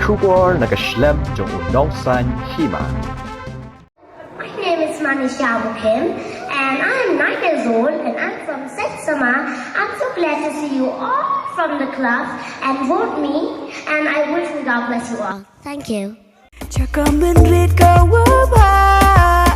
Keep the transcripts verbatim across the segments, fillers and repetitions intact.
Khubor na ka shlem jong u nongsan hima. My name is Manisha Mukim and I am nine years old and I'm from Saitsama. I'm so glad to see you all from the class and vote me and I wish and God bless you all. Thank you. Chakam bin rit ka wabha.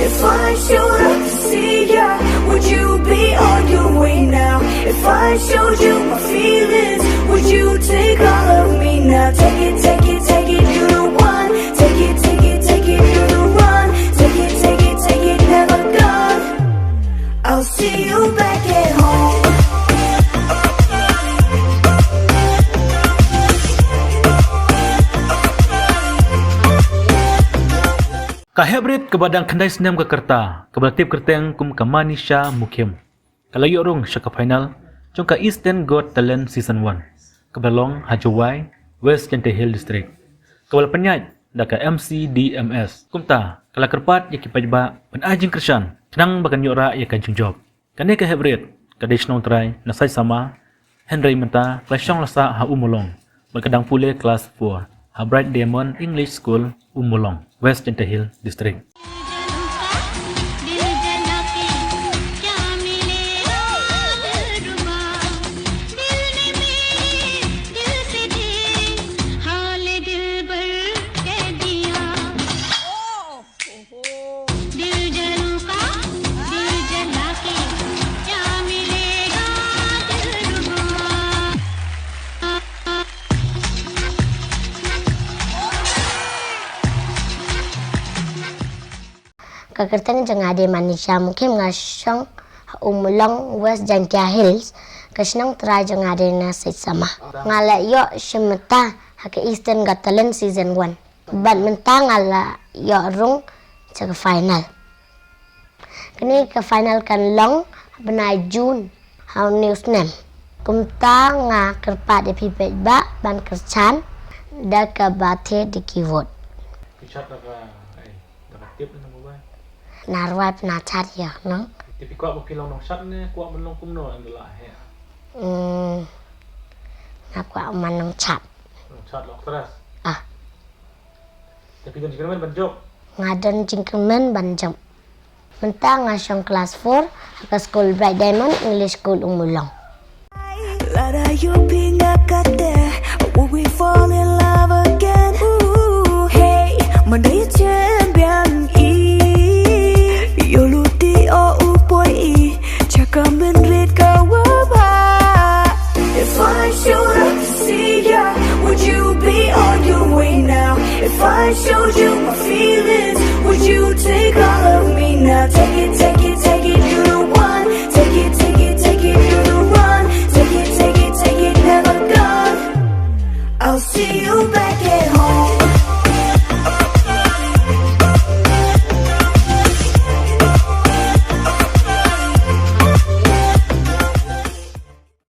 If I showed up to see ya, would you be on your way now? If I showed you my feelings, would you take all of me now? Take it, take it, take it, you're the one. Take it, take it, take it, you're the one. Take it, take it, take it, never gone. I'll see you back at home. Ka heprit kaba dang khyndai snem ka rta, kaba la tip kyrteng kum ka Manisha Mukim, ka la ïoh rung sha ka final jong ka Eastern Got Talent Season one, kaba la long ha Jowai, West Jaintia Hill District, kaba la pynïaid da ka M C D M S. Kumta ka la kyrpad ïa ki paidbah ban ai jingkyrshan khnang ba kan ïoh rah ïa ka jingjop. Kane ka heprit ka dei shnong trai na Saitsama, hynrei mynta ka la shong la sah ha Ummulong bad ka dang pule klas four ha Bright Diamond English School, Ummulong, West Jaintia Hill District. दिल जलूं का, दिल जला के, क्या मिलेगा दिलरुबा? Ka kyrteng jong nga dei Manisha Mukim, nga shong ha Ummulong, West Jaintia Hills. Ka shnong trai jong nga dei na Saitsama. Nga la ïoh shim mynta ha ka Eastern Got Talent Season one. Bad mynta nga la ïoh rung sha ka final. Kane ka final kan long ha bnai June ha une u snem. Kumta nga kyrpad ïa phi paidbah ban kyrshan da kaba thied da ki vote. Phi chat da ka, eh, da ka tip na mobile. Nga rwai phi, nga chat ïa, no? Te phi kwah ba phi long nongchat ne kwah ban long kumno, ynda la heh? Hmm. Nga kwah ban long nongchat. Nongchat, long actress. Ah. Te phi don jingkyrmen ban jop? Nga don jingkyrmen ban jop. Mynta nga shong klas four ha ka skul Bright Diamond English School, Ummulong. Lada ïoh phi nga kata, will we fall in love again? Ooh, hey, mynta ïa chen biang i, ïoh lut i o u poi i, chakam bin rit ka wabha. If I showed up to see ya, would you be on your way now? If I showed you my feelings, would you take all of me now? Take it,